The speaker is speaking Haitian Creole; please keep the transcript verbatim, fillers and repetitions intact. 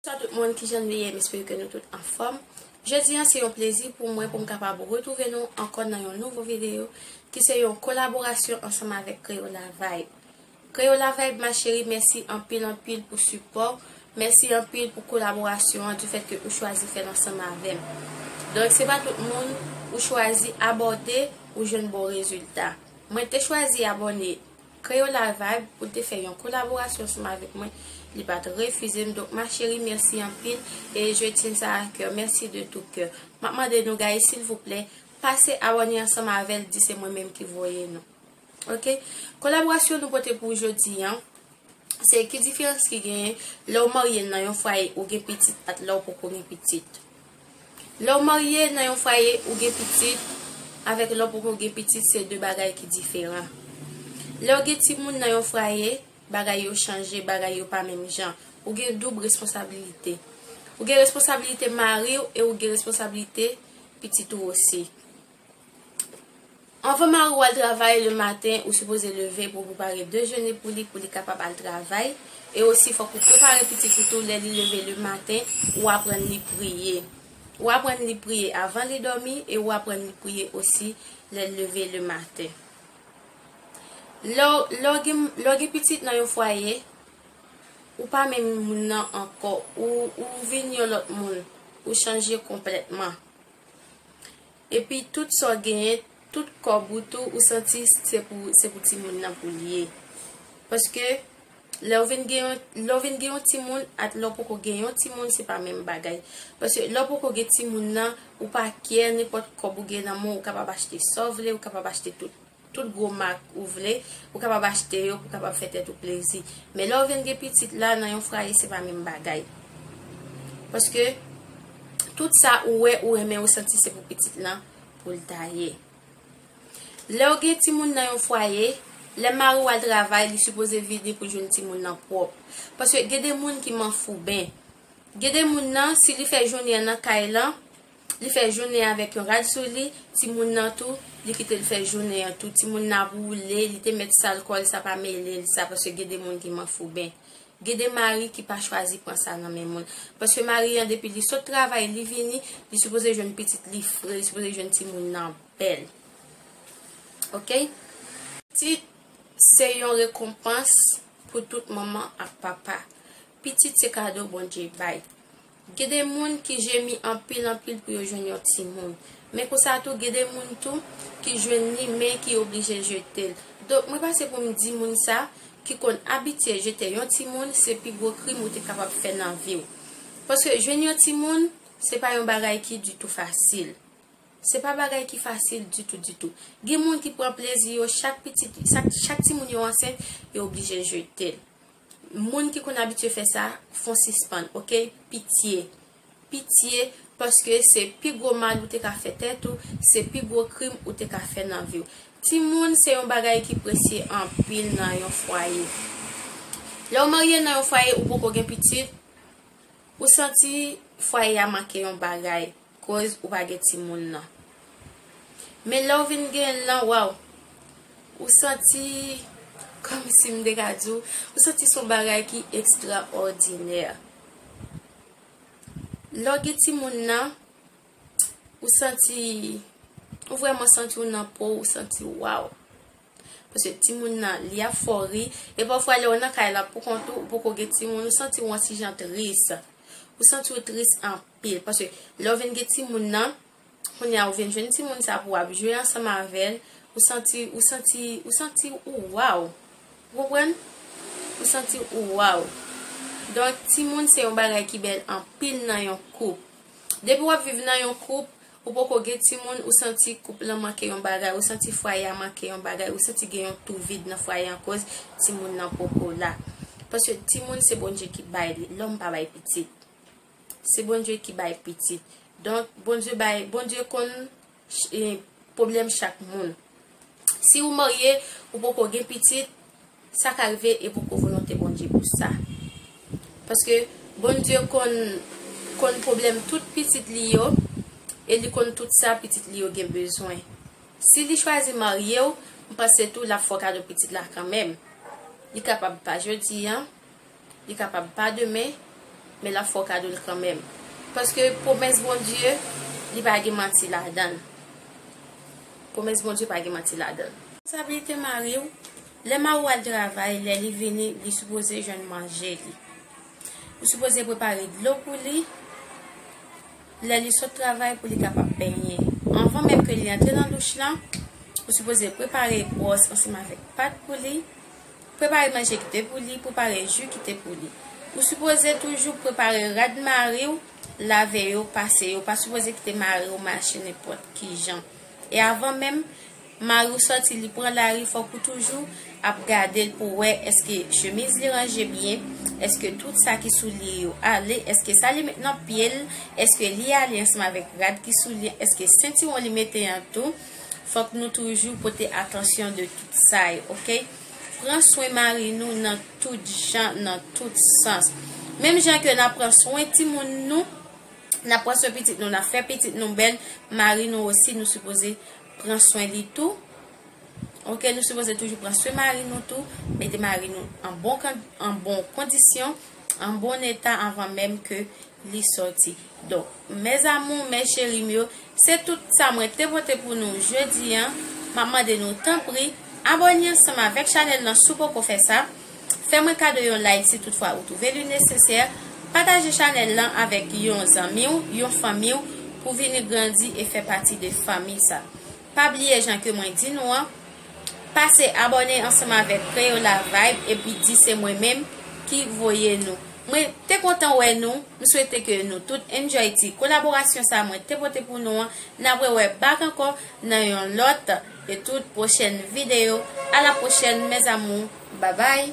Bonsoir tout moun, kijan nou ye? M espere ke nou tout anfòm. Jodi a, se yon plezi pou mwen pou m kapab retwouve nou ankò nan yon nouvo videyo ki se yon kolaborasyon ansanm avèk Crayola Vibe. Crayola Vibe, ma chérie, mèsi anpil, anpil pou sipò. Mèsi anpil pou kolaborasyon an, du fait ke ou chwazi fè l ansanm avè m. Donk, se pa tout moun ou chwazi abòne, ou jwenn bon rezilta. Mwen te chwazi abòne Crayola Vibe pou l te fè yon kolaborasyon ansanm avèk mwen. Li pa t refize m. Donk, ma chérie, mèsi anpil. E je tiens ça à cœur. Mèsi de tout cœur. M ap mande nou, guys, silvouplè, pase abòne ansanm avè l, di se mwen menm ki voye nou. Ok? Kolaborasyon nou pote pou jodi a, se ki diferans ki genyen lè w marye nan yon fwaye ou gen pitit ak lè w poko gen pitit. Lè w marye nan yon fwaye ou gen pitit, avèk lè w poko gen pitit, se de bagay ki diferan. Lè w gen timoun nan yon fwaye, bagay yo chanje, bagay yo pa menm jan. Ou gen doub responsabilite. Ou gen responsabilite mari w e ou gen responsabilite pitit ou osi. Anvan mari w al travay le maten, ou sipoze leve pou prepare dejene pou li, pou li kapab al travay. E osi, fòk ou prepare pitit ou tou, lè li leve le maten, ou aprann li priye. Ou aprann li priye avan li dòmi e ou aprann li priye osi lè l leve le maten. Lè w, lè w gen, lè w gen pitit nan yon fwaye, ou pa menm moun nan ankò, ou, ou vin yon lòt moun, ou chanje konplètman. Epi tout sa w genyen, tout kòb ou tou, ou santi se pou, se pou timoun nan pou l ye. Paske lè w vin gen yon, lè w vin gen yon timoun ak lè w poko gen yon timoun, se pa menm bagay. Paske lè w poko gen timoun nan, ou pa kè, nenpòt kòb ou gen nan men w, ou kapab achte sa w vle, ou kapab achte tout, tout gwo mak ou vle, ou kapab achte yo pou kapab fè tèt ou plezi. Men lè w vin gen pitit la, nan yon fwaye, se pa menm bagay. Paske tout sa ou wè, ou renmen, ou santi se pou pitit lan pou l ta ye. Lè w gen timoun nan yon fwaye, lè mari w al travay, li sipoze vini pou jwenn timoun nan pwòp. Paske gen de moun ki manfouben. Gen de moun nan, si li fè jounen an nan kay lan, li fè jounen an avèk yon rad sou li, timoun nan tou, li kite l fè jounen an tou. Timoun nan ap woule, li te mèt sal kò l, sa pa mele l sa, paske gen de moun ki manfouben. Gen de mari ki pa chwazi pran sa nan men moun. Paske mari an, depi li sot travay, li vini, li sipoze jwenn pitit li fre, li sipoze jwenn timoun nan bèl. Ok? Pitit se yon rekonpans pou tout manman ak papa. Pitit se kado Bondye bay. Gen de moun ki jemi anpil, anpil pou yo jwenn yon timoun. Men konsa tou, gen de moun tou ki jwenn li, men ki oblije jete l. Donk, mwen pase pou m di moun sa ki konn abitye jete yon timoun, se pi gwo krim ou te kapab fè nan vi w. Paske jwenn yon timoun, se pa yon bagay ki ditou fasil. Se pa bagay ki fasil ditou, ditou. Gen moun ki pran plezi yo chak pitit, chak, chak timoun yo ansent, yo oblije jete l. Moun ki konn abitye fè sa, fon sispann, ok? Pitye. Pitye, paske se pi gwo mal ou te ka fè tèt ou, se pi gwo krim ou te ka fè nan vi w. Timoun se yon bagay ki presye anpil nan yon fwaye. Lè w marye nan yon fwaye ou poko gen pitit, ou santi fwaye a manke yon bagay, koz ou pa gen timoun nan. Men lè w vin gen l lan, waw, ou santi, kòmsi m te ka di w, ou santi se yon bagay ki ekstraòdinè. Lè w gen timoun nan, ou santi, ou vrèman santi w nan po w, ou santi waw. Paske timoun nan, li ap fè w ri. E pafwa, lè w nan kay la pou kont ou, ou poko gen timoun, ou santi w yon ti jan tris. Ou santi w tris anpil. Paske lè w vin gen timoun nan, kounye a ou vin jwenn timoun sa pou w ap jwe ansanm avè l, ou santi, ou santi, ou santi ou waw. Ou konprann? Ou santi ou waw. Donk, timoun se yon bagay ki bèl anpil nan yon koup. Depi w ap viv nan yon koup, ou poko gen timoun, ou santi koup lan manke yon bagay, ou santi fwaye a manke yon bagay, ou santi gen yon twou vid nan fwaye an koz timoun nan poko la. Paske timoun se Bondye ki bay li, lòm pa bay pitit. Se Bondye ki bay pitit. Donk, Bondye bay, Bondye konn ch-, e, pwoblèm chak moun. Si ou marye, ou poko gen pitit, sa ka rive e poko volonte Bondye pou sa. Paske Bondye konn, konn pwoblèm tout pitit li yo, e li konn tout sa pitit li yo gen bezwen. Si li chwazi marye w, m panse tou l ap fè w kado pitit la kanmenm. Li kapab pa jodi a, li kapab pa demen, men l ap fè w kado l kanmenm. Paske pwomès Bondye, li pa gen manti ladan l. Pwomès Bondye pa gen manti ladan l. Responsablite mari w, lè mari w al travay, lè li vini, li sipoze jwenn manje li. Ou sipoze prepare dlo pou li, lè li sot travay pou li kapab benyen. Anvan menm ke li antre nan douch lan, ou sipoze prepare bwòs ansanm avèk pat pou li, prepare manje ki te pou li, prepare ji ki te pou li. Ou sipoze toujou prepare rad mari w, lave yo, pase yo. Pa sipoze kite mari w mache nenpòt ki jan. E avan menm mari w sòti, li pran lari, fòk ou toujou ap gade l pou wè èske chemiz li ranje byen, èske tout sa ki sou li yo ale, èske sa li met nan pye l, èske li ale ansanm avèk rad ki sou li, èske sentiwon li mete an tou. Fòk nou toujou pote atansyon de tout sa yo, oke? Pran swen mari nou nan tout jan, nan tout sans. Menm jan ke n ap pran swen timoun nou, n ap pran swen pitit nou, n ap fè pitit nou bèl, mari nou osi, nou sipoze pran swen li tou. Oke, nou sipoze toujou pran swen mari nou tou, mete mari nou an bon, an bon kondisyon, an bon eta anvan menm ke li sòti. Donk, mes amours, mes chéris m yo, se tout sa mwen te pote pou nou jodi an. M ap mande nou, tanpri, abòne ansanm avèk chanèl lan si w poko fè sa. Fè mwen kado yon like si toutfwa ou twouve li nesesè. Pataje chanèl lan avèk yon zanmi w, yon fanmi w, pou vini grandi e fè pati de fanmi sa. Pa bliye jan ke mwen di nou an, pase abòne ansanm avèk Crayola Vibe epi di se mwen menm ki voye nou. Mwen te kontan wè nou. M swete ke nou tout enjoy ti kolaborasyon sa mwen te pote pou nou an. N ap rewè back ankò nan yon lòt e tout pwochèn videyo. A la pwochèn, mes amours. Babay.